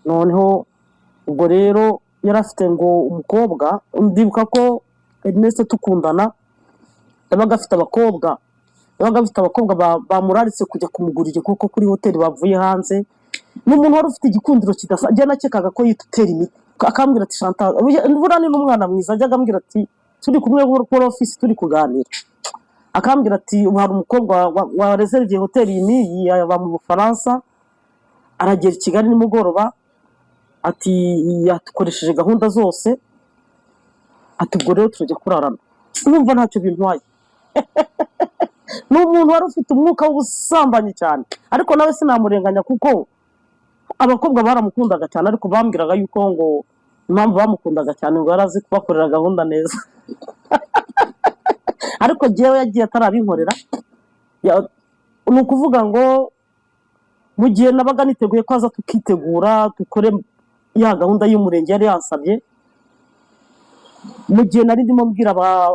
Noneho ubwo rero yari afite ngo umukobwa, ndibuka ko Ernest tukundana yabaga afite abakobwa bamuraritse kujya kumugurira inkoko kuri hoteli bavuye hanze. Ni umuntu wari ufite igikundiro kidasa. Njye nakekaga ko yitutera imiti. Akambwira ati: "Chantal, buriya ni n'umwana mwiza." Ajyaga ambwira ati, turi kumwe kuri ofisi turi kuganira, akambwira ati: "Ubu hari umukobwa wa reserviye hoteli iyi n'iyi, aba mu Bufaransa, aragera i Kigali nimugoroba," ati, "yadukoresheje gahunda zose," ati, "ubwo rero turajya kurarana." Numva ntacyo bintwaye. Ni umuntu wari ufite umwuka w'ubusambanyi cyane, ariko nawe sinamurenganya kuko abakobwa baramukundaga cyane. Ariko bambwiraga yuko ngo impamvu bamukundaga cyane ngo yari azi kubakorera gahunda neza. Ariko jyewe yagiye atarabinkorera. Ni ukuvuga ngo mu gihe nabaga niteguye ko aza, tukitegura, dukore ya gahunda y'umurenge yari yansabye, mu gihe nari ndimo mbwira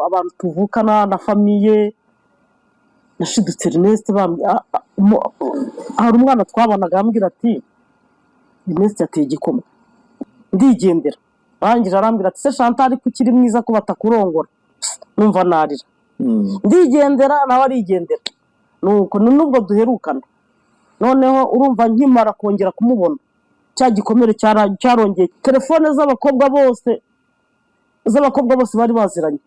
abantu tuvukana na famille, nashidutse Ernest hari umwana twabanaga ambwira ati: "Ernest yateye igikoma." Ndigendera. Arangije arambwira ati: "Se Chantal, ko ukiri mwiza, ko batakurongora?" Numva narira. Ndigendera, nawe arigendera. Nuko ni nubwo duherukana. Noneho urumva, nkimara kongera kumubona, cya gikomere cyarongeye. Telefone z'abakobwa bose bari baziranye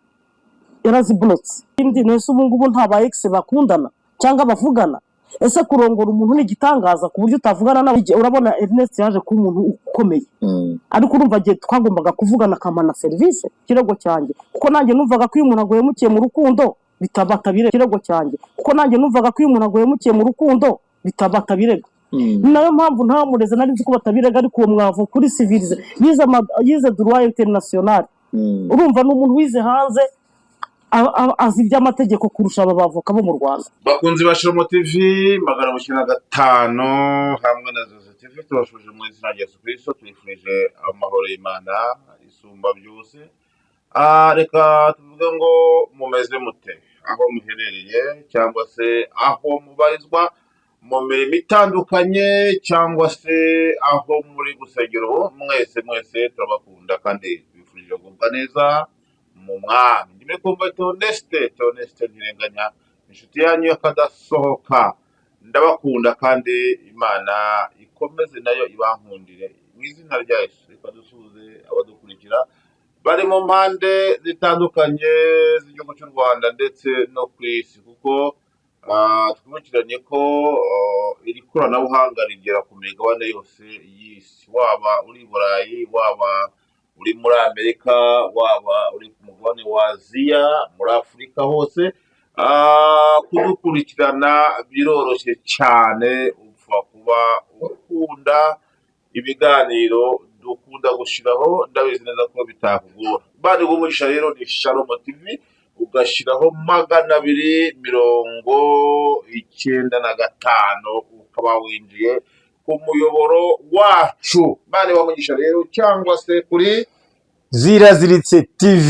yaraziburotse. Indi nese ubu ngubu nta ba ex bakundana cyangwa bavugana? Ese kurongora umuntu ni igitangaza ku buryo utavugana nawe? Urabona Ernest yaje kuba umuntu ukomeye, ariko urumva igihe twagombaga kuvugana akampa na serivisi, ikirego cyanjye, kuko nanjye numvaga ko iyo umuntu aguhemukiye mu rukundo bitaba ikirego cyanjye, kuko nanjye numvaga ko iyo umuntu aguhemukiye mu rukundo bitaba atabirega. Ni nayo mpamvu ntamureze, nari nzi ko batabirega. Ariko uwo mwavu kuri civilisé yize droit international. Urumva ni umuntu wize hanze, azi iby'amategeko kurusha aba bavoka bo mu Rwanda. Bakunzi ba Shiromo TV 905 hamwe na Zozo TV, tubashuje mu izina rya Yesu Kristo, tubifurije amahoro y'Imana isumba byose. Reka tuvuge ngo mumeze mute aho muherereye cyangwa se aho mubarizwa mu mirimo itandukanye cyangwa se aho muri gusengera ubu? Mwese mwese turabakunda kandi tubifurije kugubwa neza mu Mwami. Ndimo kumva Theoneste, Theoneste Ntirenganya, inshuti yanyu y'akadasohoka. Ndabakunda kandi Imana ikomeze nayo ibankundire mu izina rya Yesu. Reka dusuhuze abadukurikira bari mu mpande zitandukanye z'igihugu cy'u Rwanda ndetse no ku isi, kuko twibukiranye ko iri koranabuhanga rigera ku migabane yose y'isi. Waba uri i Burayi, waba uri muri Amerika, waba uri ku mugabane wa Aziya, muri Afurika hose, kudukurikirana biroroshye cyane, upfa kuba ukunda ibiganiro dukunda gushyiraho. Ndabizi neza ko bitakugora. Imana iguhe umugisha. Rero ni Shalomo TV, ugashyiraho 295 ukaba winjiye ku muyoboro wacu. Imana ibahe umugisha rero, cyangwa se kuri Ziraziritse TV,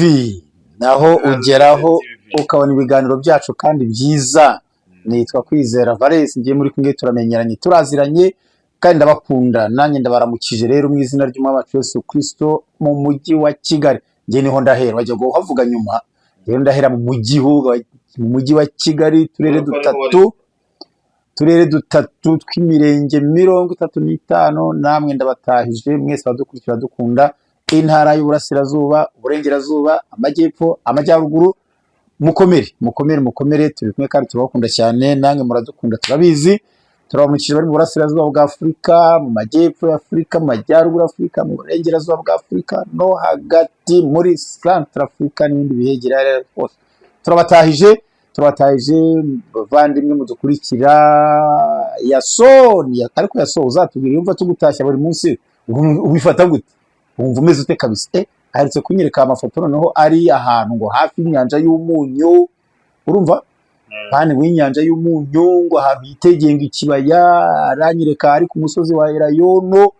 naho Ziraziritse ugeraho TV. ukabona ibiganiro byacu kandi byiza. Nitwa Kwizera Valens, ngiye muri kumwe, turamenyeranye, turaziranye kandi ndabakunda. Nanjye ndabaramukije rero mu izina ry'Umwami wacu Yesu Kristo mu mujyi wa Kigali. Njye niho ndahera, bajya kuhavuga nyuma. Rero ndahera mu mujyi wa Kigali, uturere Urumva ariho dutatu, turere dutatu tw'imirenge 35. Namwe ndabatahije mwese abadukurikira dukunda, intara y'Uburasirazuba, Uburengerazuba, Amajyepfo, Amajyaruguru. Mukomere, mukomere, mukomere, turi kumwe kandi turabakunda cyane. Namwe muradukunda, turabizi. Turabamukije bari mu Burasirazuba bwa Afurika, mu Majyepfo ya Afurika, mu Majyaruguru Afurika, mu Burengerazuba bwa Afurika no hagati muri Centre Afurika n'ibindi bihegereye hose. Turabatahije, turabatahije bavandimwe mudukurikira. Yasoni, ariko Yaso, uzatubwira, yumva tugutashya buri munsi ubifata gute? Wumva umeze ute kabisa? Aherutse kunyereka amafoto noneho ari ahantu ngo hafi y'inyanja y'umunyu, urumva, kandi w'inyanja y'umunyu, ngo ahantu hitegeye ikibaya. Aranyereka ari ku musozi wa Elayono,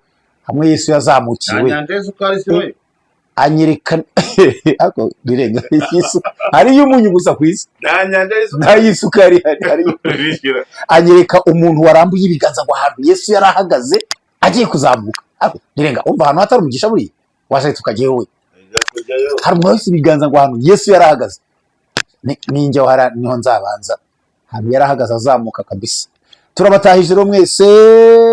hamwe Yesu Nta yazamukiwe. nyanja y'isukari se we? Anyereka ariko birenga Yesu, hari iy'umunyu gusa ku isi. Nta nyanja y'isukari. Nta y'isukari hari. Bishyura. Anyereka umuntu warambuye ibiganza ngo ahantu Yesu yari ahagaze agiye kuzamuka. Ariko nirenga umva ahantu hatari umugisha buriya waje tukajyayo we. Ajya kujyayo. Hari umuntu wese ibiganza ngo ahantu Yesu yarahagaze. Ninjya hara niho nzabanza, ahantu yarahagaze azamuka kabisa. Turabatahije rero mwese.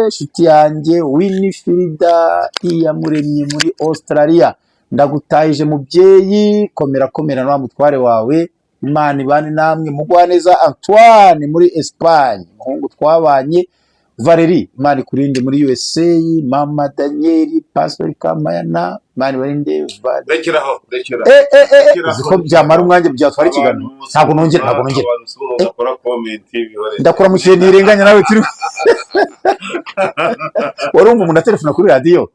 Inshuti yanjye Winifrida Iyamuremye muri Australia, ndagutahije mubyeyi, komera komera na wa mutware wawe, Imana ibane namwe. Mugwaneza Antoine muri Espagne, umuhungu twabanye, Valerie, Imana ikurinde muri USA, Mama Daniel, Pastor Kamayana, Imana ibarinde Valerie. Rekeraho, rekeraho. Uzi ko byamara umwanya, byatwara ikiganiro. Ntabwo nongera, ntabwo nongera. Abantu si bo bagakora comment, bihorere. Ndakuramukije ntirenganya nawe turi warumva umuntu atelefona kuri radiyo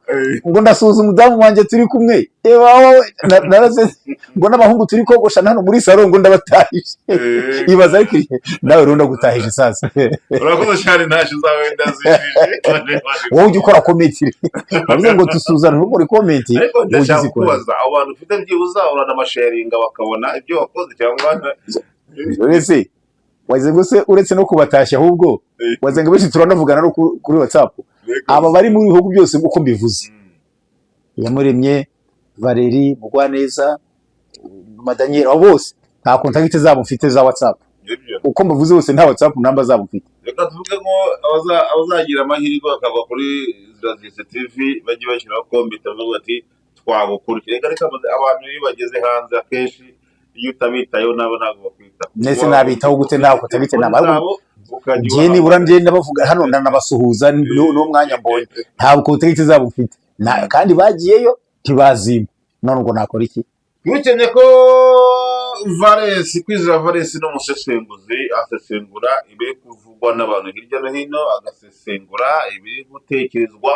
ngo ndasuhuza umudamu wanjye turi kumwe. Ewa wowe, naraze ngo n'abahungu turi kogosha hano muri salo ngo ndabatahije. Ibaza ariko nawe rero ndagutahije sasa. Urakoze cyane, ntacyo uzawe ndazijije. Wowe ujya ukora comment, bavuze ngo dusuzane ntukore comment. Ariko Wowe ujya ndashaka uzikora. kubaza abo bantu ufite, byibuze uranamasharinga bakabona ibyo wakoze cyangwa? Uretse waze ngo se uretse no kubatashya, ahubwo waze ngo benshi turanavugana no kuri WhatsApp, aba bari mu bihugu byose uko mbivuze: Iyamuremye Valeri, Mugwaneza, Madaniel, abo bose nta contact zabo mfite za WhatsApp. Nibyo. Uko mbavuze bose nta WhatsApp namba zabo mfite. Reka tuvuge ngo abazagira amahirwe bakagwa kuri Zirazize TV bajye bashyiraho comment bavuga bati twagukurikira. Reka abantu iyo bageze hanze, akenshi iyo utabitayeho nabo ntabwo bakwitaho. Ndetse nabitaho gute? Nta contact namba. Zabo ukajya Njye nibura ngenda bavuga hano, ndanabasuhuza n'uwo mwanya mbonye. Ntabwo contact zabo mfite. Kandi bagiyeyo ntibazimpa, none ubwo nakora iki? Twibukanye ko Valesi Kwizera Valesi ni umusesenguzi, asesengura ibiri kuvugwa n'abantu hirya no hino, agasesengura ibiri gutekerezwa.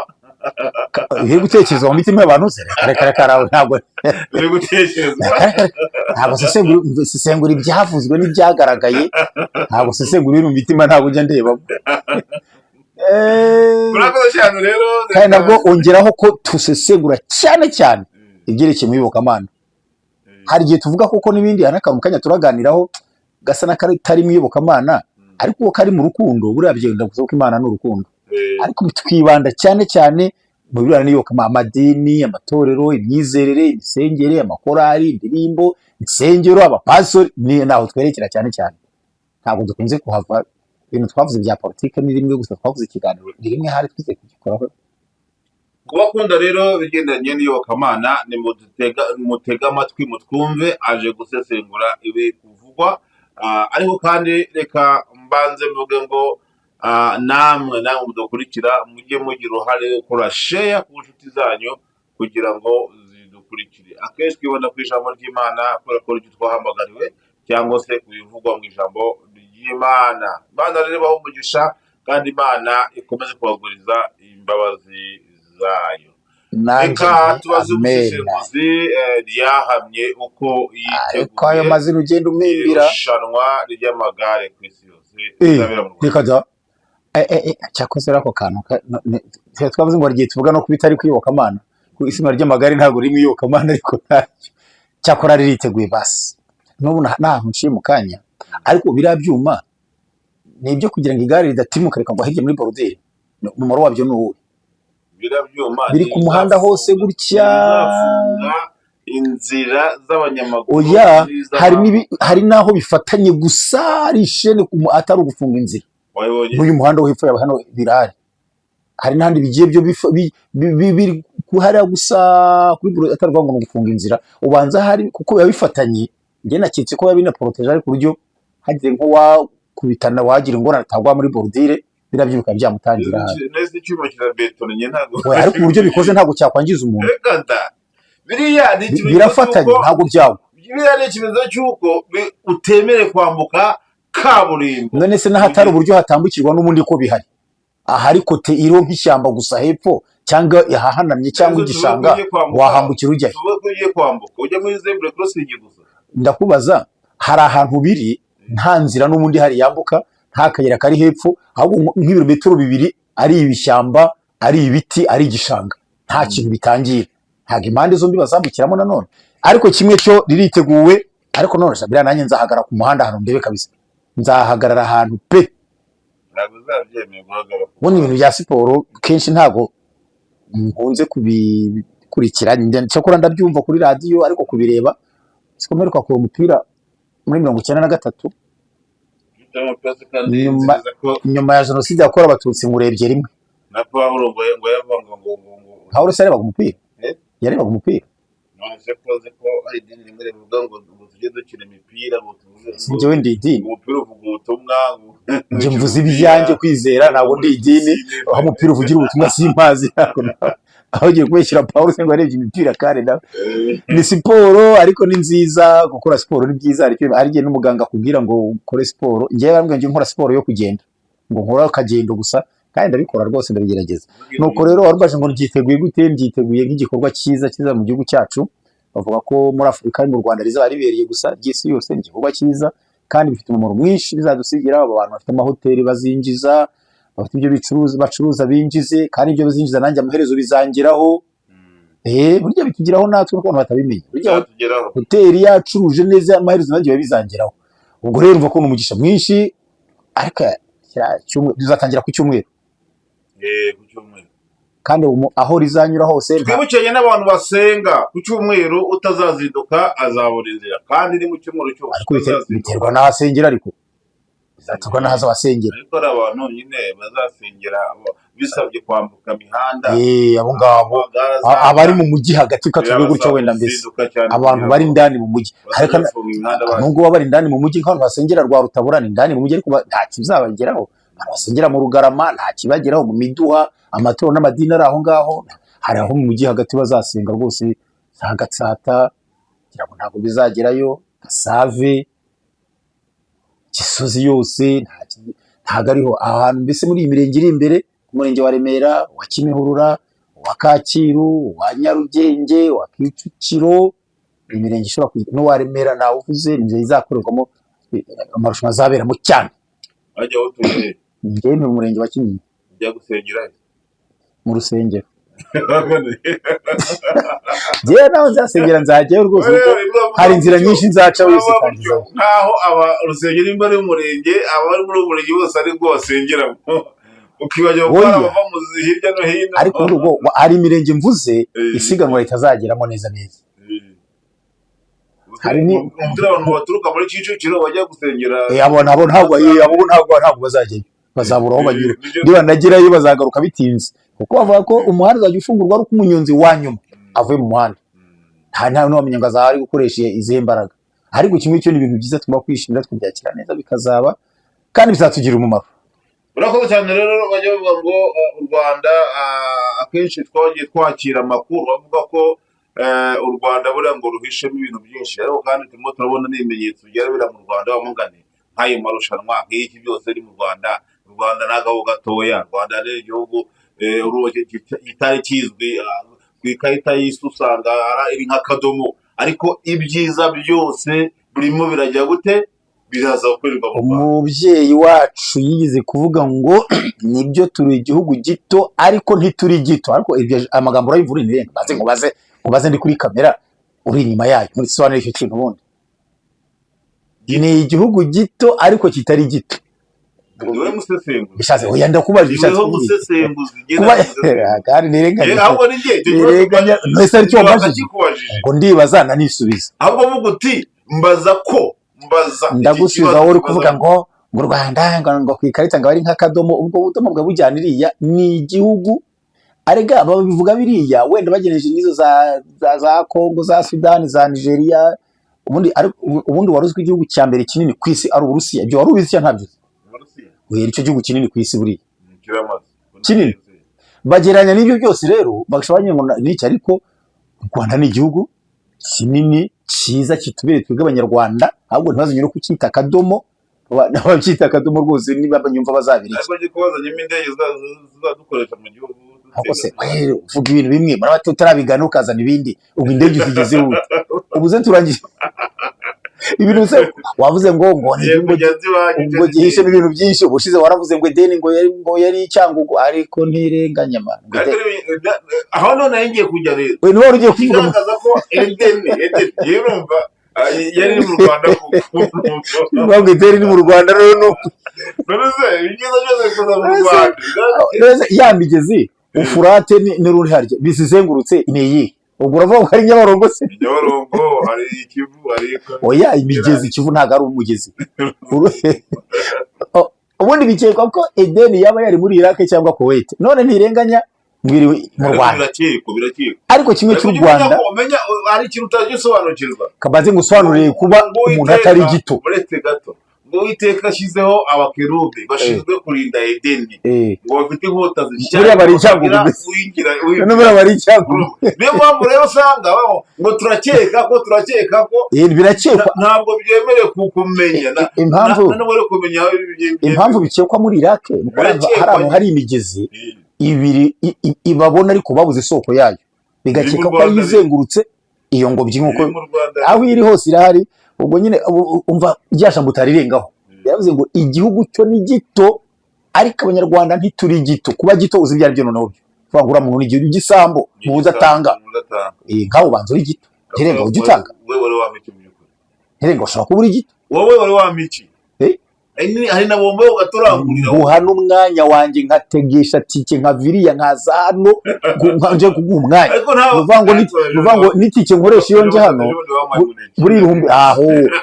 Ibiri gutekerezwa mu mitima y'abantu se? Reka reka reka, ntabwo Ibiri gutekerezwa. Reka reka reka. Ntabwo sesengura ibyavuzwe n'ibyagaragaye, ntabwo sesengura ibiri mu mitima, ntabwo ujya ndebamo. Murakoze cyane rero. Kandi nabwo ongeraho ko tusesengura cyane cyane ibyerekeye mu iyobokamana. Hari igihe tuvuga koko n'ibindi, hari n'akantu kanya turaganiraho gasa n'akatari mu iyobokamana, ariko uwo kari mu rukundo. Buriya byenda gusa kuko Imana ni urukundo, ariko twibanda cyane cyane mu birebana n'iyobokamana, amadini, amatorero, imyizerere, imisengere, amakorari, indirimbo, insengero, abapasori, ni naho twerekera cyane cyane. Ntabwo dukunze kuhava. Ibintu twavuze bya politike ni rimwe gusa twavuze ikiganiro, ni rimwe hari twize kugikoraho. Kubakunda rero ibigendanye n'iyobokamana, ni mutege amatwi mutwumve, aje gusesengura ibi kuvugwa. Ariko kandi reka mbanze mvuge ngo namwe mudukurikira mujye mugira uruhare gukora share ku nshuti zanyu kugira ngo zidukurikire. Akenshi twibanda ku ijambo ry'Imana kubera ko ryo twahamagariwe, cyangwa se ku bivugwa mu ijambo ry'Imana. Imana rero ibahe umugisha, kandi Imana ikomeze kubaguriza imbabazi zayo. Nanjye Reka nti tubaze amena. umusesenguzi yahamye uko Ariko ayo yiteguye mazina ugenda umpimbira. irushanwa ry'amagare ku isi yose rizabera mu Rwanda. Reka da. Cyakoze rero ako kantu twavuze ngo hari igihe tuvuga no kuba itari kwiyobokamana, ku isiganwa ry'amagare ntabwo riri mu iyobokamana, ariko ntacyo, cyakora ririteguye basi. N'ubu n'ahantu nciye mu kanya, ariko biriya byuma ni ibyo kugira ngo igare ridatimuka rikagwa hirya muri bordure. Umumaro wabyo ni uwuhe? Biriya byuma Biri ku muhanda hose gutya. Bizafunga inzira z'abanyamaguru Oya, hari n'iz'abambuka. hari n'aho bifatanye gusa ari ishene atari ugufunga inzira. Wabibonye? N'uyu muhanda wo hepfo yawe hano birahari, hari n'ahandi bigiye byo biri hariya gusa kuri buro, atari ukuvuga ngo ni ugufunga inzira. Ubanza hari kuko biba bifatanye. Njye naketse ko biba binaporoteje, ariko uburyo hagize nk'uwakubitana wagira ingorane atagwa muri bordure, biriya byo bikaba byamutangira ahari. Neza, icyuma kirabetonye ntabwo. Oya, ariko uburyo bikoze ntabwo cyakwangiza umuntu. Reka da, biriya ni ikimenyetso Birafatanye. cy'uko Ntabwo byagwa. Biriya ni ikimenyetso cy'uko utemerewe kwambuka kaburimbo. None se n'ahatari uburyo hatambukirwa n'ubundi ko bihari, ahari kote iriho nk'ishyamba gusa hepfo, cyangwa ahahanamye, cyangwa Tuvuge ko igishanga, ugiye kwambuka wahambukira ujyahe? Tuvuge ko ugiye kwambuka ujya muri zebra crossing gusa. Ndakubaza, hari ahantu biri nta nzira n'ubundi hari yambuka, nta kayira kari hepfo, ahubwo nk'ibirometero 2 ari ibishyamba, ari ibiti, ari igishanga, nta kintu bitangira, ntabwo impande zombi bazambukiramo nanone. Ariko kimwe cyo ririteguwe. Ariko none biriya nanjye nzahagarara ku muhanda ahantu ndebe kabisa, nzahagarara ahantu pe. Ntabwo uzabyemera guhagarara ku Ubundi ibintu muhanda. bya siporo kenshi ntabwo nkunze kubikurikira. Cyakora ndabyumva kuri radiyo, ariko kubireba siko mperuka kureba umupira muri 93. Kandi Nyuma nzi neza ko nyuma ya jenoside yakorewe Abatutsi, ngurebye rimwe. Na Pawulo ngo yavuga ngo Pawulo se yarebaga umupira? Eh? Yarebaga umupira? None se ko azi ko hari idini rimwe rivuga ngo tujye dukina imipira, ngo tuvuge Si ngo njyewe ndi idini. Umupira uvuga ubutumwa, ngo Njye gukina mvuze umupira ibyanjye kwizera, ntabwo ndi idini. Aho umupira uvugira ubutumwa simpazi, ntabwo aho ugiye kubeshyira Pawulo se ngo yarebye imipira. Kandi nawe ni siporo, ariko ni nziza. Gukora siporo ni byiza. Hari igihe n'umuganga akubwira ngo ukore siporo. Njyewe barambwira ngo nkora siporo yo kugenda, ngo nkore akagendo gusa, kandi ndabikora rwose, ndabigerageza. Nuko rero warumvaje ngo mbyiteguye gute? Mbyiteguye nk'igikorwa cyiza kiza mu gihugu cyacu. Bavuga ko muri Afurika, mu Rwanda rizaba ribereye gusa ry'isi yose. Ni igikorwa cyiza kandi bifite umumaro mwinshi bizadusigira. Abo bantu bafite amahoteli bazinjiza, bafite ibyo bicuruza bacuruza binjize, kandi ibyo bazinjiza nanjye amaherezo bizangeraho. Burya bitugeraho natwe nuko abantu batabimenya. Burya bizatugeraho. Hoteli yacuruje neza, amaherezo nanjye biba bizangeraho. Ubwo rero urumva ko ni umugisha mwinshi, ariko kiriya bizatangira ku cyumweru. Ku cyumweru. Kandi aho rizanyura hose Twibukiranye n'abantu basenga ku cyumweru, utazazinduka azabura inzira, kandi ni mu cyumweru cyose. Ariko utazazinduka. Biterwa n'aho asengera, ariko bizaterwa n'aho azabasengera. Ariko hari abantu nyine bazasengera bisabye kwambuka imihanda. Abo ngabo amagare abari mu mujyi hagati, ko tuvuge gutyo wenda, mbese kuzinduka cyane abantu kugira bari ngo indani mu mujyi, ariko batazafunga imihanda nubwo baba bari indani mu mujyi, nk'abantu basengera rwa Rutabura ni indani mu mujyi, ariko nta kizabageraho. Abantu basengera mu Rugarama nta kibageraho, mu Miduha, amatorero n'amadini ari aho ngaho. Hari aho mu mujyi hagati bazasenga rwose, za Gatsata ngira ngo ntabwo bizagerayo, Gasave, Gisozi yose ntabwo ariho ahantu. Mbese muri iyi mirenge iri imbere, umurenge wa Remera, wa Kimihurura, uwa Kacyiru, uwa Nyarugenge, uwa Kicukiro, imirenge ishobora n'uwa Remera nawuvuze, ni imirenge izakorerwamo amarushanwa, azaberamo cyane. Bajya aho utuye? Njyewe ni mu murenge wa Kinyinya. Ujya gusengera he? Mu rusengero. Njyewe naho nzasengera nzajyayo rwose, kuko hari inzira nyinshi nzaca wese kandi nzajya. Nkaho aba urusengero nimba ari umurenge, abari muri uwo murenge bose ari bwo basengeramo, ukibagirwa ko hari Oya. abava mu hirya no hino. Ariko muri ubwo hari imirenge mvuze isiganwa ritazageramo neza neza. Hari Umupira, abantu baturuka muri Kicukiro bajya gusengera. Abo nabo ntabwo, abo ntabwo bazajyayo, bazabura aho banyura. Nibanagerayo bazagaruka bitinze, kuko bavuga ko umuhanda uzajya ufungurwa ari uko umunyonzi wa nyuma avuye mu muhanda. Nta n'uwamenya ngo azaba ari gukoresha izihe mbaraga. Ariko kimwe cyo ni ibintu byiza tugomba kwishimira, tukabyakira neza, bikazaba kandi bizatugirira umumaro. Urakoze cyane. Rero bajya bavuga ngo u Rwanda, akenshi twagiye twakira amakuru avuga ko u Rwanda buriya ngo ruhishemo ibintu byinshi, ariko kandi turimo turabona n'ibimenyetso bigera bira mu Rwanda bamugane nk'ayo marushanwa nk'iki byose biri mu Rwanda. U Rwanda ni agabo gatoya. U Rwanda ni igihugu urumva kitari kizwi ku ikarita y'isi, usanga iri nk'akadomo, ariko ibyiza byose birimo birajya gute, biraza gukorerwa mu Rwanda. Umubyeyi wacu yigeze kuvuga ngo nibyo, turi igihugu gito ariko ntituri gito. Ariko ibyo amagambo urayumva uri imbere, maze nkubaze ndi kuri kamera uri inyuma yayo, muri sobanura icyo kintu. Ubundi ni igihugu gito ariko kitari gito. Niwe musesenguzi. Bishatse, oya, ndakubaje, bishatse Niweho kuvuga iki? musesenguzi. Kuba Genda musesenguzi. kandi nirenganya. Ahubwo ni njye icyo kibazo. Nirenganya ntese aricyo wambajije? Nakikubajije. Ngo ndibaza nanisubiza. Ahubwo vuga uti mbaza ko mbaza iki Ndagusubiza. kibazo Wowe uri kibaza. kuvuga ngo u Rwanda ngo ku ikarita ngo ari nk'akadomo, ubwo budomo bwa bujyana iriya ni igihugu. Arega babivuga biriya wenda bageneje n'izo za Kongo, za Sudani, za Nigeria. Ubundi ariko ubundi wari uzwi igihugu cya mbere kinini ku isi ari Uburusiya? Ibyo wari ubizi cyangwa ntabyo uzi? Uburusiya. Oya, nicyo gihugu kinini ku isi buriya. Kiramaze. Kinini. Bagereranya n'ibyo byose rero bagashobora ngo n'iki, ariko u Rwanda ni igihugu kinini cyiza kitubereye twebwe Abanyarwanda. Ahubwo ntibazongere no kucyita akadomo. Ababyita akadomo rwose niba banyumva bazabireke. Ariko njye kubazanyemo indege zizadukoresha mu gihugu. Ahubwo se uvuga ibintu bimwe muraba tutarabigana ukazana ibindi. Ubu indege uzigezeho ute? Ubu se turangije ibintu se wavuze ngo ni Ngiye igihugu kujya nziwanyu. Ubwo gihishemo ibintu byinshi. Ubushize waravuze ngo Edeni ngo yari Icyangugu, ariko ntirenganya man. Ngo Aho none nari ngiye kujya rero. We niwe wari ugiye kuvuga Ikigaragaza ko Edeni yewe urumva yari iri mu Rwanda kuko ngo Edeni ni mu Rwanda rero nuko None se ibyiza byose bikoza mu None Rwanda? None se ya migezi Ufurate n'urundi harya bizizengurutse ni iyihe? Ubwo uravuga ko ari Nyabarongo se? Nyabarongo, hari Ikivu, hari Oya, imigezi, Ikivu ntabwo ari umugezi. Oh, ubundi bikekwa ko Edeni yaba yari muri Iraq cyangwa Kuwait, none ntirenganya ngo iri mu Rwanda. Birakekwa, birakekwa. Ariko kimwe Ariko cy'u ujye umenya Rwanda ko umenya hari ikintu utajya usobanukirwa. Kabanze ngusobanurire kuba Ngo umuntu Uwiteka- atari gito. Uretse gato, ngo Uwiteka ashyizeho abakerubi bashinzwe kurinda Edeni, ngo bafite inkota zityaye. Buriya bari icyangugu batagira mbese. uwinjira. None buriya bari icyangugu. Niyo mpamvu rero usanga baho ngo turakeka ko Birakekwa. Ntabwo byemerewe kumenya Impamvu nubwo ari kumenya aho impamvu bikekwa muri Iraq ni uko Birakekwa hari ahantu nyine. hari imigezi ibiri ibabona ariko babuze isoko yayo, bigakeka Iri mu ko Rwanda. ari izengurutse iyo ngobyi nk'uko Iri mu Rwanda. Aho iri hose irahari. Ubwo nyine umva rya jambo utarirengaho, yavuze ngo igihugu cyo ni gito, ariko Abanyarwanda ntituri gito. Kuba gito uzi ibyo ari byo? Noneho byo kuvuga ngo uriya muntu ni igihugu gisambo mu udatanga. Mu udatanga. Nkawe ubanza uri gito, ntirenga ujya utanga. Wowe wari wampa iki mu by'ukuri? Ntirenga ushobora kuba uri gito. Wowe wari wampa iki? Eh? Hari na bombo ugaturangurira. Nguha n'umwanya wanjye, nkategesha tike nka viriya, nkaza hano nje kuguha umwanya. Ariko ntawe. Ni ukuvuga ngo n'itike nkoresha iyo nje hano buri ibihumbi aho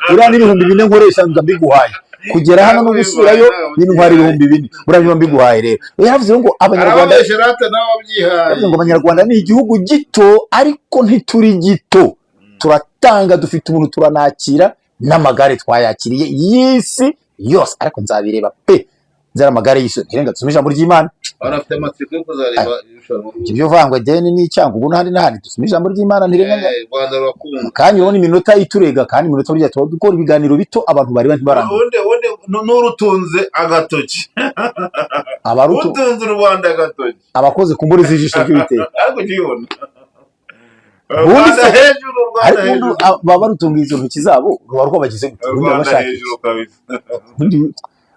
buriya n'4,000 nkoresha nza mbiguhaye, kugera hano no gusubirayo bintwara 4,000, buriya niba mbiguhaye. Rero yavuze ngo Abanyarwanda Arababesha rata nawe wabyihaye. Yavuze ngo Abanyarwanda ni igihugu gito, ariko ntituri gito, turatanga, dufite ubuntu, turanakira, n'amagare twayakiriye y'isi yose. Ariko nzabireba pe, nzara amagare y'isi. Ntirenga dusome ijambo ry'Imana. Abantu bafite amatsiko yo kuzareba irushanwa. Ibyo vangwa deni n'icyangugu n'ahandi n'ahandi, dusome ijambo ry'Imana, ntirenganya. U Rwanda rurakunda. Kandi urabona iminota iturega, kandi iminota burya tuba dukora ibiganiro bito, abantu bareba ntibarambirwe. Ubundi n'urutunze agatoki. Abarutu Utunze u Rwanda agatoki. Abakoze ku mboni z'ijisho ry'Uwiteka. Ariko ukibona Ubundi Rwanda se hejuru, u Rwanda ariko ubundi hejuru. baba barutunga izo ntoki zabo, ruba rwabagize gute? U Ubundi baba Rwanda bashaka iki? hejuru kabisa. Ubundi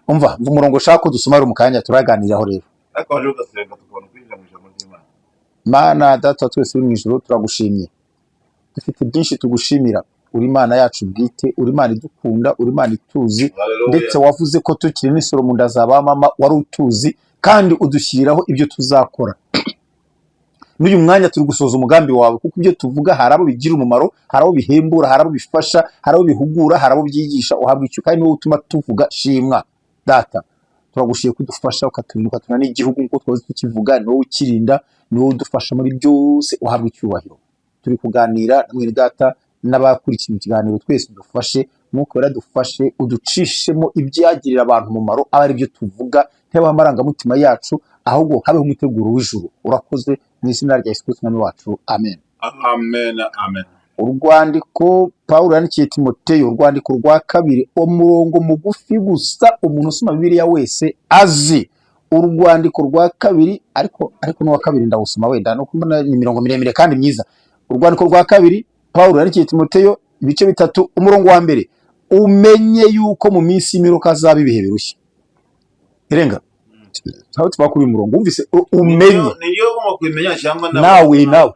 umva umurongo ushaka ko dusoma ari mu kanya turaganiraho rero. Ariko waje ugasenga tukabona kwinjira mu ijambo ry'Imana. Mana Data wa twese uri mu ijuru, turagushimye, dufite byinshi tugushimira. Uri Imana yacu bwite, uri Imana idukunda, uri Imana ituzi. Haleluya. Ndetse wavuze ko tukiri n'isoro mu nda za ba mama wari utuzi, kandi udushyiriraho ibyo tuzakora. N'uyu mwanya turi gusoza umugambi wawe, kuko ibyo tuvuga hari abo bigira umumaro, hari abo bihembura, hari abo bifasha, hari abo bihugura, hari abo byigisha. Uhabwa icyo, kandi niwowe utuma tuvuga. Shimwa Data, turagushimiye ko udufasha, ukaturinda, ukatura n'igihugu nk'uko twahoze tukivuga. Ni wowe ukirinda, ni wowe udufasha muri byose, uhabwa icyubahiro. Turi kuganira na mwene data n'abakurikiye ikiganiro twese, udufashe. Mwuka Wera dufashe, uducishemo ibyagirira abantu umumaro, abe ari byo tuvuga, ntihabeho amarangamutima yacu, ahubwo habeho umuteguro w'ijuru. Urakoze, mu izina rya Yesu Kristo Umwami wacu, amen. Amen, amen. Urwandiko Pawulo yandikiye Timoteyo, urwandiko rwa kabiri, umurongo mugufi gusa umuntu usoma Bibiliya wese azi, urwandiko rwa kabiri, ariko n'uwa kabiri ndawusoma wenda no kubona ni imirongo miremire kandi myiza. Urwandiko rwa kabiri Pawulo yandikiye Timoteyo, ibice 3, umurongo wa mbere: "Umenye yuko mu minsi y'imperuka hazaba ibihe birushya." Irenga aho tuba kuri uyu murongo wumvise umenye. Niyo ugomba kubimenya cyangwa Nawe, nawe.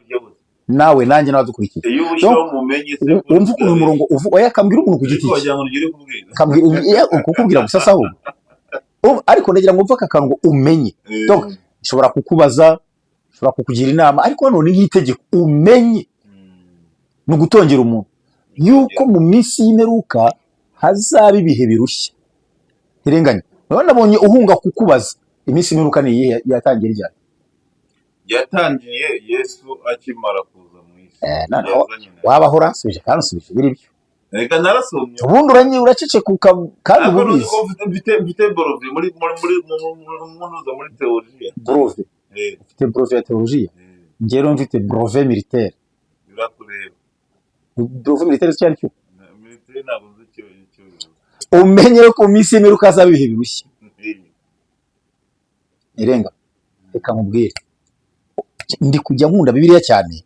Nawe, nanjye n'abadukurikiye. Iyo ushyiraho mumenye se? Wumva ukuntu umurongo uvuga? Oya, kambwira umuntu ku giti Ariko cye. wagira ngo ugere kubwira. Kambwira kukubwira gusa se ahubwo. Ariko ndagira ngo mve aka kantu ngo umenye. Donc nshobora kukubaza, nshobora kukugira inama, ariko hano ni nk'itegeko: umenye, ni ugutongera umuntu yuko mu minsi y'imperuka hazaba ibihe birushya. Ntirenganya, urabona nabonye uhunga kukubaza: iminsi y'imperuka ni iyihe? Yatangiye ryari? Yatangiye Yesu akimara kuza mu isi. Noneho Yazanye na wabaho uransubije kandi usubije biri byo. Reka, narasomye. Ubundi uraceceka kandi uba Ariko nuzi ubizi. ko mfite brevet muri théologie. Brevet? Ufite brevet ya théologie? Njye rero mfite brevet militaire. Birakureba. Brevet militaire icyo ari cyo? Militaire ntabwo nzi icyo bivuze. Umenye ko mu minsi y'imperuka hazaba ibihe birushya. Irenga, reka nkubwire, ndi kujya nkunda Bibiliya cyane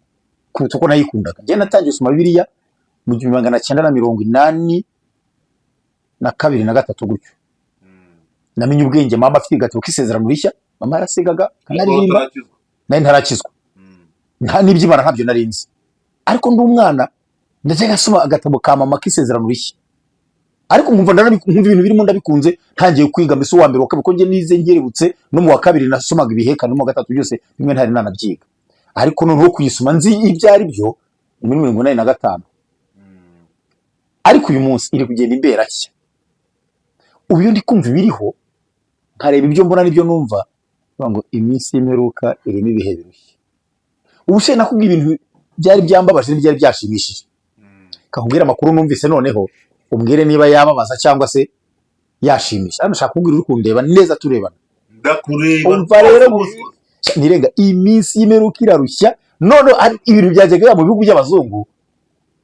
kuruta uko nayikundaga. Njye natangiye gusoma Bibiliya mu 1982 na gatatu gutyo. Namenye ubwenge mama afite agatabo k'Isezerano Rishya. Mama yarasigaga akanaririmba. Utarakizwa. Nari ntarakizwa. Nta n'iby'Imana ntabyo nari nzi, ariko ndi umwana ndetse ngasoma agatabo ka mama k'Isezerano Rishya. Ariko nkumva nkumva ibintu birimo ndabikunze. Ntangiye kwiga mbese uwa mbere, wa kabiri, ko njye nize nkerebutse, no mu wa kabiri nasomaga ibihekane, no mu wa gatatu byose bimwe ntari nanabyiga. Ariko noneho kuyisoma nzi ibyo ari byo ni muri 85. Ariko uyu munsi iri kugenda imbera nshya. Ubu iyo ndi kumva ibiriho, nkareba ibyo mbona n'ibyo numva, mvuga ngo iminsi y'imperuka irimo ibihe birushya. Ubu se nakubwiye ibintu byari byambabaje n'ibyari byashimishije. Kakubwira amakuru numvise, noneho umbwire niba yababaza cyangwa se yashimisha. Hano ushaka kubwira uri kundeba neza, turebana. Ndakureba. Umva rero, nirenga iminsi y'imperuka irarushya. None hari ibintu byajyaga biba mu bihugu by'abazungu,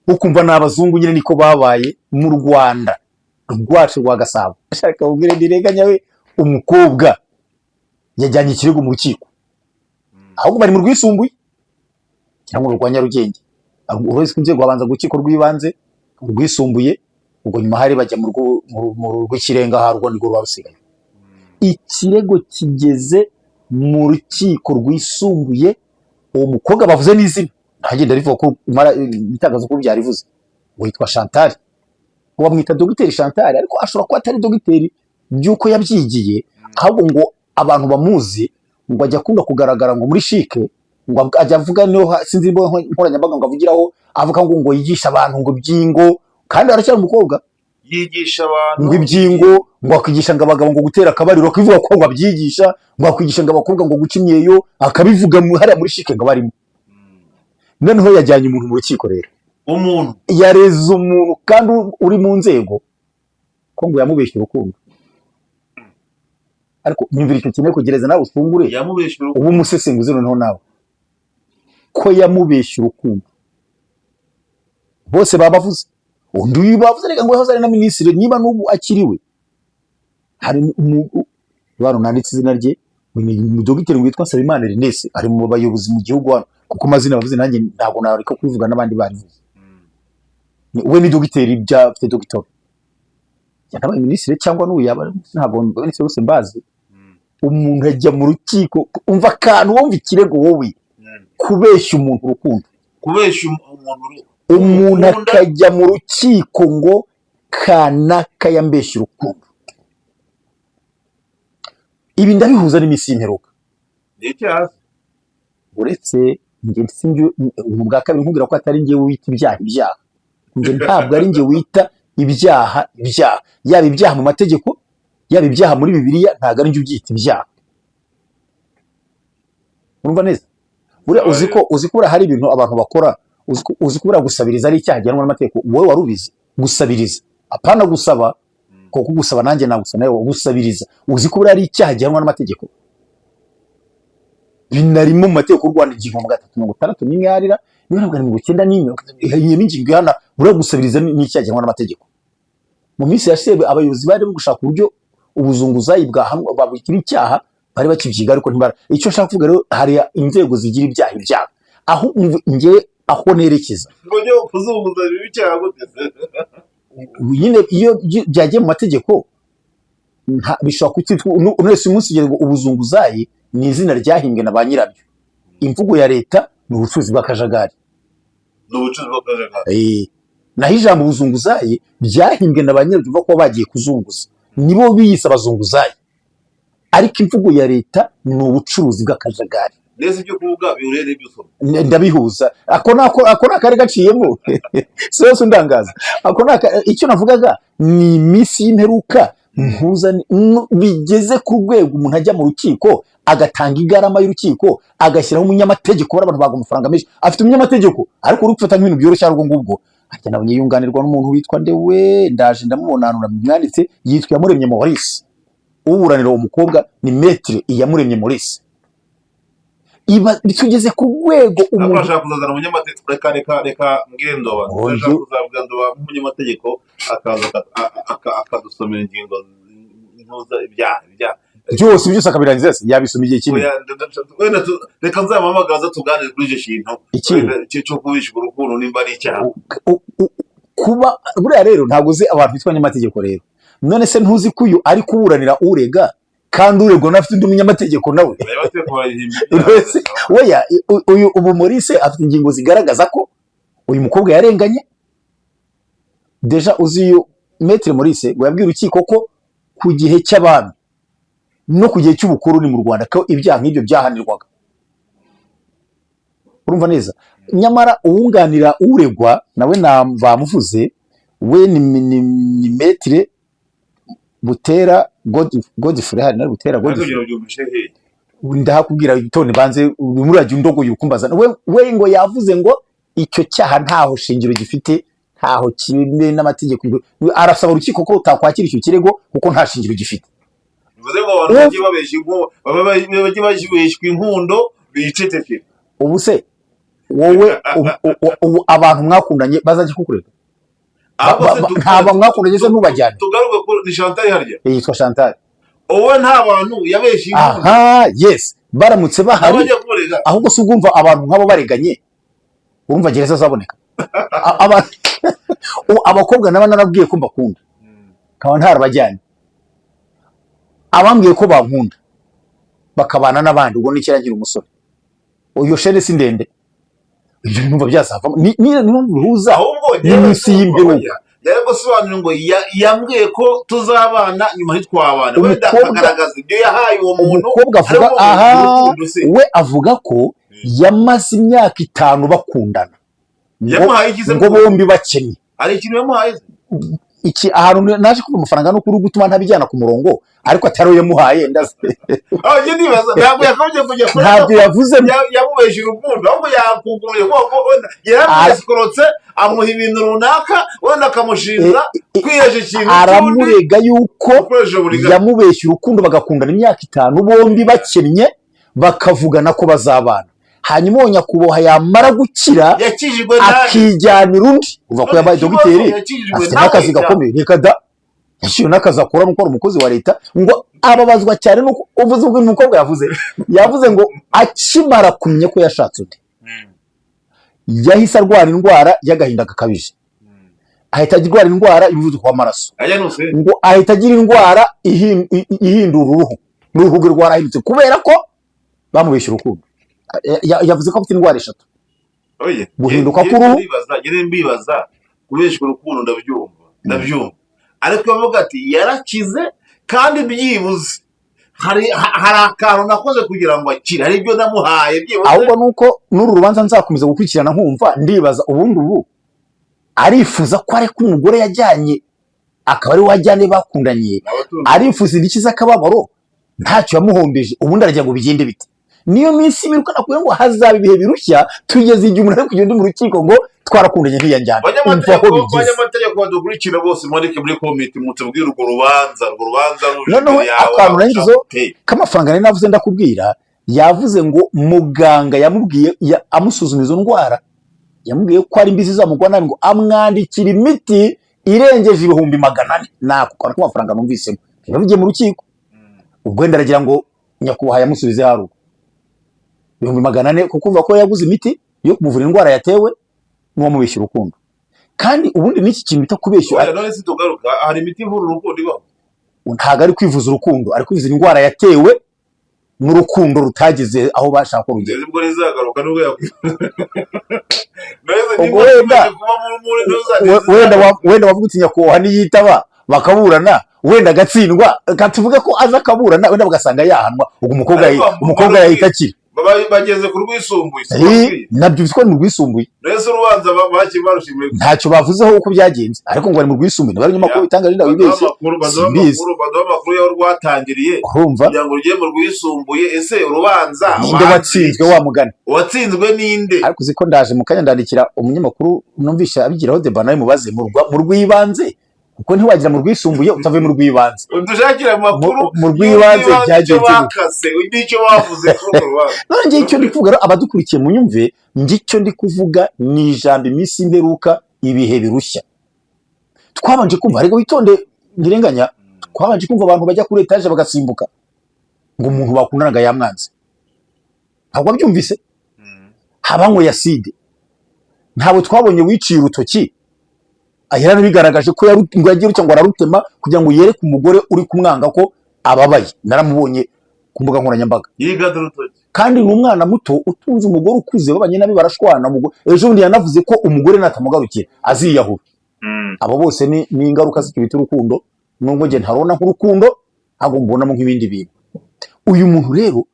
ukumva ni abazungu nyine niko babaye. Mu Rwanda rwacu rwa Gasabo, ashaka kubwira ndirenganya we, umukobwa yajyanye ikirego mu rukiko, ahubwo bari mu rwisumbuye cyangwa urwa Nyarugenge. Uretse inzego, habanza urukiko rw'ibanze, urwisumbuye, ubwo nyuma hari bajya mu rw'ikirenga, harwo nirwo ruba rusigaye. Ikirego kigeze mu rukiko rwisumbuye, uwo mukobwa bavuze n'izina, ntagenda rivuga ko mara itangazamakuru byarivuze, witwa Chantal, bamwita Dogiteri Chantal, ariko ashobora kuba atari dogiteri by'uko yabyigiye, ahubwo ngo abantu bamuzi ngo ajya akunda kugaragara ngo muri CHIC, ngo ajya avuga niho sinzi imbuga nkoranyambaga ngo avugiraho, avuga ngo yigisha abantu ngo iby'ingo, kandi aracyari umukobwa. Yigisha abantu Ngo iby'ingo, ngo akigisha ngo abagabo ngo gutera akabariro, akabivuga ko ngo abyigisha, ngo akwigisha ngo abakobwa ngo guca imyeyo, akabivuga hariya muri CHIC ngo barimo. Noneho yajyanye umuntu mu rukiko rero. Umuntu? Yareze umuntu kandi uri mu nzego, ko ngo yamubeshye urukundo. Ariko nyumvira icyo kintu, kugereza nawe ufungure. Yamubeshye urukundo. Uba umusesenguzi noneho nawe, ko yamubeshye urukundo. Bose babavuze, undi uyu bavuze, reka ngo yahoze ari na minisitiri, niba n'ubu akiriwe. Hari bantu nanditse izina rye, ni dogiteri witwa Nsabimana Ernest, ari mu bayobozi mu gihugu hano, kuko amazina bavuze nanjye ntabwo nareka kubivuga n'abandi barivuze. We ni dogiteri, bya afite doctorat, yakabaye minisitiri cyangwa n'ubu yaba, ntabwo minisitiri bose mbazi. Umuntu ajya mu rukiko, umva akantu, wumva ikirego wowe, kubeshya umuntu urukundo. Kubeshya umuntu Umuntu umukunda. akajya mu rukiko ngo kanaka yambeshya urukundo. Ibi ndabihuza n'iminsi y'imperuka. Ni icyaha. Uretse njye sinjye ubu bwa kabiri nkubwira ko atari njye wita ibyaha ibyaha. Njye ntabwo ari njye wita ibyaha ibyaha, yaba ibyaha mu mategeko, yaba ibyaha muri Bibiliya, ntabwo ari njye ubyita ibyaha. Urumva neza? Buriya uzi ko buriya hari ibintu abantu bakora, uzi ko buriya gusabiriza ari icyaha gihanwa n'amategeko? Wowe wari ubizi? Gusabiriza, apana gusaba, kuko gusaba nanjye nagusaba nawe, gusabiriza, uzi ko buriya ari icyaha gihanwa n'amategeko? Binarimo mu mategeko y'u Rwanda, ingingo 361 harira niba ntabwo ari 91, iyo ni ingingo ihana. Buriya gusabiriza ni icyaha gihanwa n'amategeko. Mu minsi yashize abayobozi bari bari gushaka uburyo ubuzunguzayi bwahanwa, babugira icyaha, bari bakibyiga, ariko ntibara. Icyo nshaka kuvuga rero, hari inzego zigira ibyaha ibyaha. Aho njyewe aho nerekeza, Ngo njye kuzunguza biba icyaha gute se? Nyine iyo byagiye mu mategeko bishobora kutitwa wese umunsi ugira ngo ubuzunguzayi ni izina ryahimbwe na ba nyirabyo. Imvugo ya leta ni ubucuruzi bw'akajagari. Ni ubucuruzi bw'akajagari. Naho ijambo ubuzunguzayi byahimbwe na ba nyirabyo, bivuga ko bagiye kuzunguza, nibo biyise abazunguzayi, ariko imvugo ya leta ni ubucuruzi bw'akajagari. Neza, ibyo kuvuga bihuriye n'ibyo usoma? Ndabihuza. Ako ni akari gaciyemo, si yose undangaza. Ako ni icyo navugaga ni iminsi y'imperuka mpuza bigeze ku rwego umuntu ajya mu rukiko, agatanga igarama y'urukiko, agashyiraho umunyamategeko. Bari abantu baguha amafaranga menshi, afite umunyamategeko, ariko uri gufata nk'ibintu byoroshye ariko ngubwo harya nabonye yunganirwa n'umuntu witwa ndewe, ndaje ndamubona ahantu namwanditse, yitwa Iyamuremye Maurice. Uburanira uwo mukobwa ni Maître Iyamuremye Maurice. Iba tugeze ku rwego Ntabwo umuntu ashaka kuzazana umunyamategeko. Reka mbwire Ndoba. Oye. Ashaka kuzabwira Ndoba nk'umunyamategeko, akaza akadusomera ingingo ntuza ibyaha. Byose akabirangiza se, yabisoma igihe kinini. Oya, wenda reka nzamuhamagaza tuganire kuri icyo kintu. Iki? Wenda cyo kubishyura urukundo nimba ari icyaha. Kuba buriya rero ntabwo uzi abantu bitwa abanyamategeko rero. None se ntuzi ko uyu ari kuburanira urega, kandi uregwa nawe afite undi munyamategeko nawe? Abanyamategeko barahimba. Wese weya uyu ubu Maurice afite ingingo zigaragaza ko uyu mukobwa yarenganye. Déjà uzi iyo Maître Maurice ngo yabwiye urukiko ko ku gihe cy'abami no ku gihe cy'ubukoloni mu Rwanda ko ibyaha nk'ibyo byahanirwaga. Urumva neza? Nyamara uwunganira uregwa nawe bamuvuze, we ni Maître Butera Godfrey, hari na Butera Ariko Godfrey. ibyo byumvishe hehe? Ndahakubwira, itone banze urajya undogoye ukumbaza. We ngo yavuze ngo icyo cyaha ntaho shingiro gifite, ntaho kimwe n'amategeko. Arasaba urukiko ko rutakwakira icyo kirego kuko nta shingiro gifite. Bivuze ngo abantu bagiye babeshya bagiye babeshywa inkundo bicecekera. Ubu se wowe ubu abantu mwakundanye bazajya kukurega? Ahubwo se Ntabwo mwakundanye se ntubajyane? Tugaruke kuri ni Chantal harya? Yitwa Chantal. Wowe nta bantu yabeshye inkundo Aha, yes, baramutse bahari abajya kumurega? Ahubwo se ubwumva abantu nk'abo bareganye, urumva gereza zaboneka? Ubu abakobwa naba narabwiye ko mbakunda, nkaba ntarabajyanye, abambwiye ko bankunda bakabana n'abandi, ubwo ni kera nkiri umusore, iyo chaîne si ndende, ibyo numva byazavamo. Ni mpamvu bihuza Ahubwo n'iminsi y'imperuka. Yari gusobanura ngo yambwiye ko tuzabana, nyuma ntitwabana, wenda akagaragaza ibyo yahaye uwo muntu. Umukobwa avuga Harimo aha urukundo se. We avuga ko yamaze imyaka 5 bakundana ngo, Yamuhaye iki se? ngo bombi bakennye. Hari ikintu yamuhaye se? Iki ahantu naje kuva amafaranga no kuri gutuma ntabijyana ku murongo, ariko atari we yamuhaye, ndazi. Aho njye ndibaza, ntabwo yakagombye kujya kuri Ntabwo yavuze. Yamubeshye urukundo, ahubwo yakuguruye kuko wenda yaramwesikorotse, amuha ibintu runaka, wenda akamushinja kwihesha ikintu cy'undi Aramurega yuko ukoresheje uburiganya. yamubeshye urukundo, bagakundana imyaka 5 bombi bakennye, bakavugana ko bazabana, hanyuma uwo nyakubahwa yamara gukira Yakijijwe nabi. akijyanira undi. Uva ko yabaye Ikibazo, dogiteri, yakijijwe afite nawe n'akazi cyangwa? gakomeye. Reka da, yashyiriwe n'akazi akora nuko ari umukozi wa leta. Ngo ababazwa cyane nuko uvuze ubwo umukobwa yavuze ngo akimara kumenya ko yashatse undi, yahise arwara indwara y'agahinda gakabije, ahita arwara indwara y'umuvuduko w'amaraso. Ajya nuse. Ngo ahita agira indwara ihindura uruhu, n'uruhu rwe rwarahindutse kubera ko bamubeshye urukundo. Yavuze ko afite indwara eshatu: Oye, guhinduka njye k'uruhu. Ndibaza, njye mbibaza, kubeshwa urukundo ndabyumva, ariko avuga ati yarakize kandi byibuze hari akantu nakoze kugira ngo akire, hari ibyo namuhaye byibuze. Ahubwo nuko n'uru rubanza nzakomeza gukurikirana, nkumva ndibaza ubundi ubu arifuza ko areka umugore yajyanye akaba ari we wajyane bakundanye, Abatunzi. arifuza indishyi z'akababaro ntacyo yamuhombeje, ubundi aragira ngo bigende bite? Niyo minsi miruka nakubwira ngo hazaba ibihe birushya. Tugeze igihe umuntu ari kugenda mu rukiko ngo twarakundanye ntiyajyana. Umva aho Abanyamategeko, bigeze. Abanyamategeko badukurikira bose, mwandike muri comment mutubwire urwo rubanza ruje Noneho imbere yawe. akantu narangizo Te. k'amafaranga nari navuze, ndakubwira, yavuze ngo muganga yamubwiye amusuzuma izo ndwara, yamubwiye ko ari mbi zizamugwa nabi, ngo amwandikira imiti irengeje 400,000. Nako kantu k'amafaranga numvisemo yabigiye mu rukiko. Ubwo wenda aragira ngo nyakubahwa yamusubize haruguru 400,000, kuko uvuga ko yaguze imiti yo kumuvura indwara yatewe n'uwamubeshya urukundo. Kandi ubundi n'iki kintu bita kubeshya Oya, none si tugaruka, hari imiti ivura urukundo ibaho? Ntabwo ari kwivuza urukundo, ari kwivuza indwara yatewe n'urukundo rutageze aho bashaka ko rugera. Ubwo rizagaruka nubwo none Ubwo niba kuba muri wenda wavuga uti nyakubahwa niyitaba bakaburana, wenda agatsindwa, reka tuvuge ko aza akaburana, wenda bagasanga yahanwa, ubwo umukobwa Ariko umukobwa yahita akira. Bageze ku rwisumbuye, si Nabyo ko ni mu rwisumbuye. Mbese urubanza barushimiye? Ntacyo bavuzeho uko byagenze, ariko ngo bari mu rwisumbuye, niba ari ibinyamakuru bitangaje, Baduha ndabibeshye, amakuru, baduha simbizi. amakuru, baduha amakuru y'aho rwatangiriye Urumva? kugira ngo rugiye mu rwisumbuye. Ese urubanza Ninde watsinzwe, wa mugani? Uwatsinzwe ninde? Ariko uzi ko ndaje mu kanya ndandikira umunyamakuru numvisha abigiraho débat, nawe mubaze mu rw'ibanze, kuko ntiwagira mu rwisumbuye utavuye mu rw'ibanze. Udushakire amakuru Mu rw'ibanze y'urw'ibanze, byagenze icyo gute? bakase n'icyo bavuze kuri urwo rubanza. None njye icyo ndi kuvuga rero, abadukurikiye munyumve, njye icyo ndi kuvuga ni ijambo iminsi y'imperuka, ibihe birushya. Twabanje kumva, ariko witonde ntirenganya, twabanje kumva abantu bajya kuri etaje bagasimbuka ngo umuntu bakundanaga yamwanze. Ntabwo wabyumvise? Abanyweye acide, ntabwo twabonye wiciye urutoki, yaranabigaragaje ko ngo yagiye rutya ngo ararutema kugira ngo yereke umugore uri kumwanga ko ababaye. Naramubonye ku mbuga nkoranyambaga. Yigata urutoki. Kandi ni umwana muto utunze umugore ukuze, babanye nabi, barashwana. Ejo bundi yanavuze ko umugore natamugarukira aziyahura. Abo bose ni ingaruka z'icyo bita urukundo, nubwo njye ntarubona nk'urukundo, ahubwo mbonamo nk'ibindi bintu. Uyu muntu rero,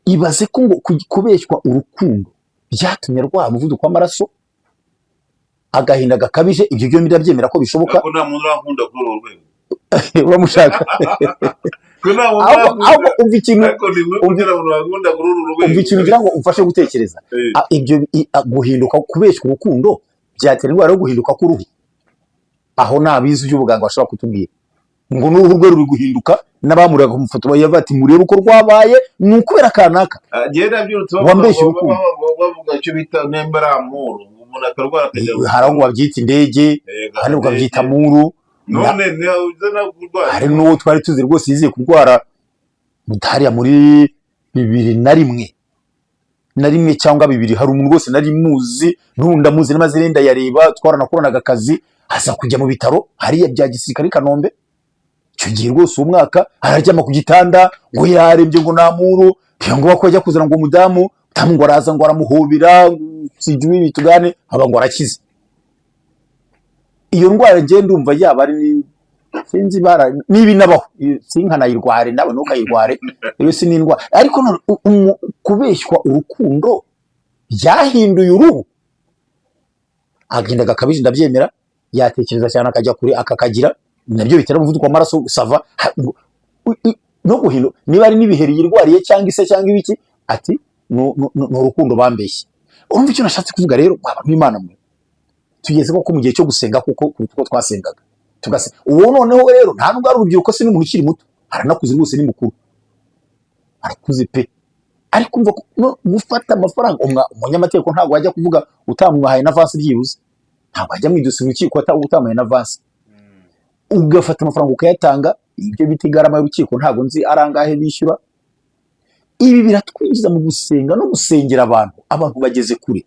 ibaze ko ngo kubeshywa urukundo byatumye arwara umuvuduko w'amaraso, agahinda gakabije. Ibyo byombi ndabyemera ko bishoboka. Ariko nta muntu urankunda kuri urwo rwego. Uramushaka. Ko nta muntu Ahubwo urankunda. Ahubwo umva ikintu. Ariko ni mwe kugira ngo urankunda kuri uru rwego. Umva ikintu ngira ngo umfashe gutekereza. Ibyo guhinduka, kubeshywa urukundo byatera indwara yo guhinduka k'uruhu. Aho ni abizi iby'ubuganga bashobora kutubwira ngo n'uruhu rwe ruri guhinduka, n'abamurega ku mafoto bayavuga ati: "Murebe uko rwabaye, ni ukubera kanaka Ah, njyewe nabyirutse bavuga wambeshye ngo urukundo." Bavuga icyo bita nemberamuru, ngo umuntu akarwara akajya Hari aho ngo babyita indege, ahandi bakabyita muru. None ntiyabuze no kurwara. Hari n'uwo twari tuzi rwose yiziye kurwara hariya muri 2001 na rimwe cyangwa bibiri. Hari umuntu rwose nari muzi, n'ubu ndamuzi n'amazina ye ndayareba, twaranakoranaga akazi, aza kujya mu bitaro hariya bya gisirikare i Kanombe. Icyo gihe rwose uwo mwaka araryama ku gitanda ngo yarembye, ngo namuru ngo ko ajya kuzana ngo umudamu, umudamu ngo araza, ngo aramuhobera, sijui bitugane aba ngo arakize. Iyo ndwara njye ndumva yaba ari sinzi bara niba inabaho, sinkanayirware, nawe ntukayirware, iyo si n'indwara. Ariko none kubeshywa urukundo byahinduye uruhu, agahinda gakabije ndabyemera, yatekereza cyane akajya kure akakagira, nabyo bitera umuvuduko w'amaraso. Ça va no guhinduka, niba ari n'ibiheri yirwariye cyangwa ise cyangwa ibiki, ati ni urukundo bambeshye. Urumva icyo nashatse kuvuga rero, abantu b'Imana mwe, tugeze koko mu gihe cyo gusenga, kuko kuruta uko twasengaga tugase. Uwo noneho rero nta nubwo ari urubyiruko, si n'umuntu ukiri muto, aranakuze rwose, ni mukuru, arakuze pe. Ariko umva ko no gufata amafaranga, umunyamategeko ntabwo wajya kuvuga utamuhaye n'avance byibuze, ntabwo wajya mu idosiye mu rukiko utamuhaye n'avance. Ugafata amafaranga ukayatanga, ibyo bita igarama y'urukiko, ntabwo nzi ari angahe bishyura. Ibi biratwinjiza mu gusenga no gusengera abantu. Abantu bageze kure.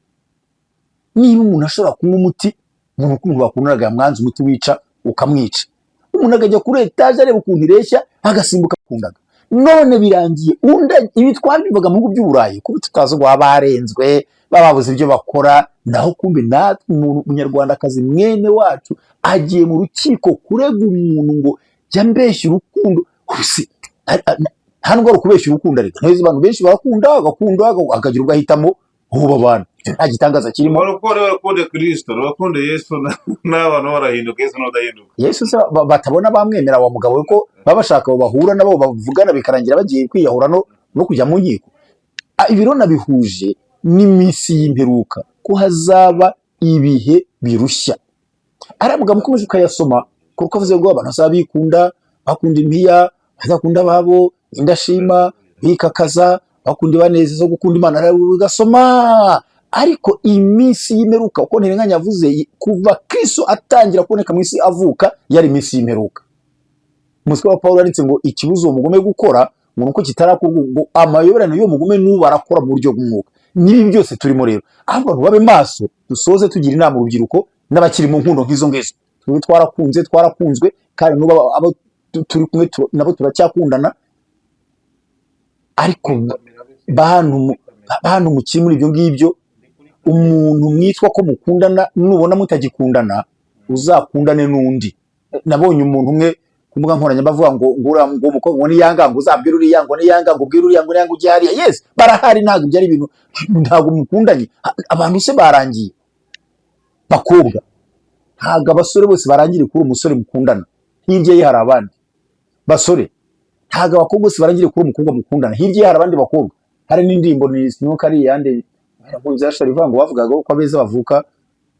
Niba umuntu ashobora kunywa umuti, umuntu ukuntu bakundanaga yamwanze umuti wica ukamwica, umuntu akajya kuri etaje areba ukuntu ireshya agasimbuka, akundaga, none birangiye undi. Ibi twabivuga mu bihugu by'Uburayi kuko tutazi ngo baba barenzwe, baba babuze ibyo bakora, naho kumbe natwe umuntu umunyarwandakazi mwene wacu agiye mu rukiko kurega umuntu ngo yambeshye urukundo. Ubuse, nta nubwo ari ukubeshya urukundo, ariko ntuzi abantu benshi barakunda, agakunda akagira ubwo ahitamo uwo babana. Icyo nta gitangaza kirimo. Barokore bakunde Kirisito, bakunde Yesu, n'abantu barahinduka, Yesu n'udahinduka. Yesu se batabona bamwemera wa mugabo we, ko baba bashaka abo bahura nabo bavugana, bikarangira bagiye kwiyahura no kujya mu nkiko. Ibi rero nabihuje n'iminsi y'imperuka, ko hazaba ibihe birushya. Ariya magambo ukomeje ukayasoma, kuko avuze ngo abantu bazaba bikunda, bakunda impiya, badakunda ababo, indashima, bikakaza, bakunda ibanezeza zo gukunda Imana, ugasoma. Ariko iminsi y'imperuka, uko Ntirenganya yavuze, kuva Kristo atangira kuboneka mu isi avuka, yari iminsi y'imperuka. Umuswa wa Pawulo yanditse ngo ikibuza uwo mugome gukora ngo nuko kitarakorwa, ngo amayoberane y'uwo mugome n'ubu arakora mu buryo bw'umwuka. N'ibi byose turimo rero, ahubwo abantu babe maso. Dusoze tugira inama urubyiruko n'abakiri mu nkundo nk'izo ngizo. Twebwe twarakunze, twarakunzwe, kandi n'ubu abo turi kumwe nabo turacyakundana. Ariko bantu mukiri muri ibyo ngibyo, umuntu mwitwa ko mukundana, nubona mutagikundana uzakundane n'undi. Nabonye umuntu umwe ku mbuga nkoranyambaga avuga ngo uriya ngo umukobwa ngo niyanga ngo uzabwire uriya, ngo niyanga ngo ubwire uriya, ngo niyanga ujye hariya. Yes, barahari, ntabwo ibyo ari ibintu, ntabwo mukundanye. Abantu se barangiye? Bakobwa, ntabwo abasore bose barangiriye kuri umusore mukundana, hirya ye hari abandi basore. Ntabwo abakobwa bose barangiriye kuri umukobwa mukundana, hirya ye hari abandi bakobwa. Hari n'indirimbo, ni sinuka ari iyande byashari ivuga ngo bavugaga ko abeza bavuka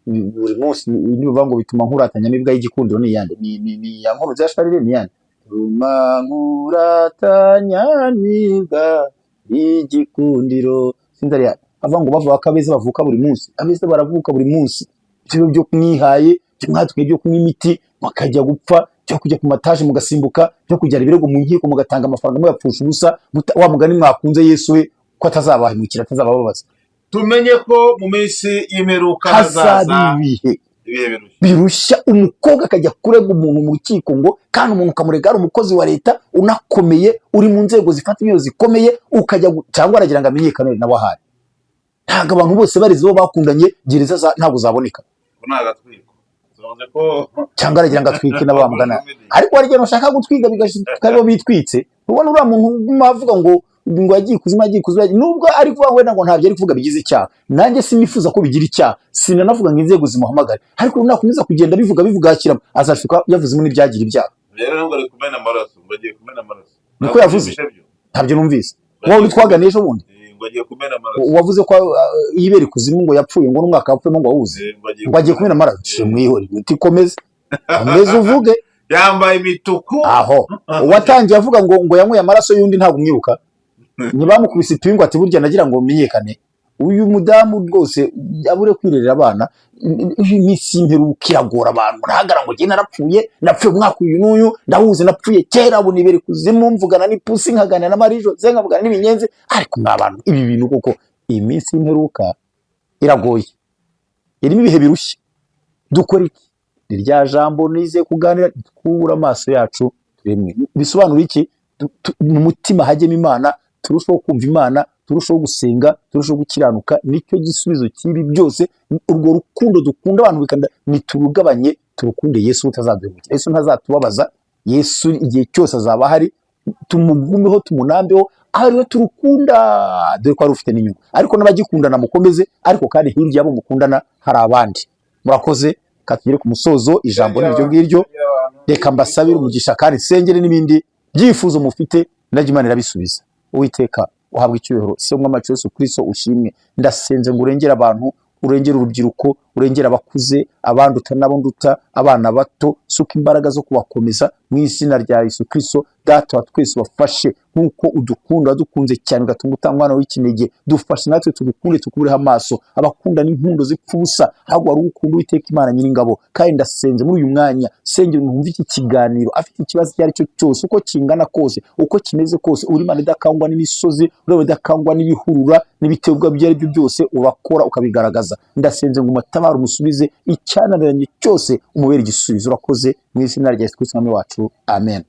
buri munsi, niba ngo bituma nkuratanya n'ibwa y'igikundiro. Ni iyande? Ni iya nkuru byasharire, ni iyande? Bituma nkuratanya n'ibwa y'igikundiro, sinzi ari iyande. Avuga ngo bavuga ko abeza bavuka buri munsi. Abeza baravuka buri munsi. Ibyo byo mwihaye, byo mwatwiye, byo kunywa imiti bakajya gupfa, byo kujya ku mataje mugasimbuka, byo kujyana ibirego mu nkiko mugatanga amafaranga muyapfusha ubusa, wa mugani mwakunze Yesu we ko atazabahemukira, atazabababaza. Tumenye ko mu minsi y'imperuka hazaba hazaza ibihe ibihe birushya. Birushya. Umukobwa akajya kurega umuntu mu rukiko, ngo kandi umuntu ukamurega ari umukozi wa leta unakomeye, uri mu nzego zifata ibintu zikomeye, ukajya cyangwa aragira ngo amenyekane nawe ahari. Ntabwo abantu bose barize uwo bakundanye, gereza ntabwo zaboneka. Ko ni agatwiko. Tuvuze ko Cyangwa aragira ngo atwike n'abamugana. Ariko hari igihe bashaka gutwiga bigashyika aribo bitwitse. Ubona uriya muntu uguma avuga ngo yagiye ikuzimu, yagiye ikuzimu, nubwo ari kuvuga wenda ngo ntabyo ari kuvuga bigize icyaha, nanjye sinifuza ko bigira icyaha, sinanavuga ngo inzego zimuhamagare, ariko nakomeza kugenda bivuga bivuga hakiramo, azashuka yavuzemo n'ibyagira ibyaha. Rero nubwo ari kumena amaraso, ngo agiye kumena amaraso. Niko yavuze? Ntabyo numvise. Wowe uri twaganiye ejo bundi? Ngo agiye kumena amaraso. Wavuze ko yibera ikuzimu, ngo yapfuye, ngo n'umwaka yapfuyemo ngo awuzi. Ngo agiye Ngo agiye kumena amaraso. Mwihorere, utikomeze, komeze uvuge. Yambaye imituku. Aho uwatangiye avuga ngo yanyweye amaraso y'undi, ntabwo umwibuka? Ntibamukubise ipingu ati burya nagira ngo menyekane. Uyu mudamu rwose abure kwirerera abana. Iyi minsi y'imperuka iragora abantu. Murahagara ngo njye narapfuye, napfuye umwaka uyu n'uyu, ndawuzi, napfuye kera, ubu nibera ikuzimu, mvugana n'ipusi, nkaganira na Marijo ze, nkavugana n'ibinyenzi. Ariko mwa bantu, ibi bintu koko, iyi minsi y'imperuka iragoye, irimo ibihe birushya. Dukora iki? Ni rya jambo nize kuganira: twubure amaso yacu turemwe. Bisobanura iki? Mu mutima hajyemo Imana, turusheho kumva Imana, turusheho gusenga, turusheho gukiranuka. Nicyo gisubizo cy'ibi byose. Urwo rukundo dukunda abantu bikanda niturugabanye, turukunde Yesu utazaduhemukira. Yesu ntazatubabaza. Yesu igihe cyose azaba ahari. Tumugumeho, tumunambeho, aho ariwe turukunda, dore ko ari ufite n'inyungu. Ariko n'abagikundana mukomeze, ariko kandi hirya y'abo mukundana hari abandi. Murakoze. Katugere ku musozo. Ijambo ni iryo ngiryo. Reka mbasabire umugisha kandi nsengere n'ibindi byifuzo mufite, najya Imana irabisubiza. Uwiteka, uhabwa icyubahiro, se w'Umwami wacu Yesu Kristo, ushimwe. Ndasenze ngo urengere abantu, urengere urubyiruko, urengere abakuze, abanduta n'abo nduta, abana bato. Suka imbaraga zo kubakomeza mu izina rya Yesu Kristo. Data wa twese, ubafashe nk'uko udukunda, wadukunze cyane ugatuma utanga umwana w'ikinege. Dufashe natwe tugukunde, tukubureho amaso. Abakunda n'inkundo zipfa ubusa, ahubwo wari ukunda Uwiteka Imana Nyiringabo. Kandi ndasenze muri uyu mwanya, sengera umuntu wumva iki kiganiro afite ikibazo icyo ari cyo cyose, uko kingana kose, uko kimeze kose. Uri Imana idakangwa n'imisozi, uri idakangwa n'ibihurura n'ibitebwa ibyo ari byo byose, urakora ukabigaragaza. Ndasenze ngo umutabare, umusubize icyananiranye cyose, umubere igisubizo. Urakoze mu izina rya Yesu Kristo Umwami wacu, amen.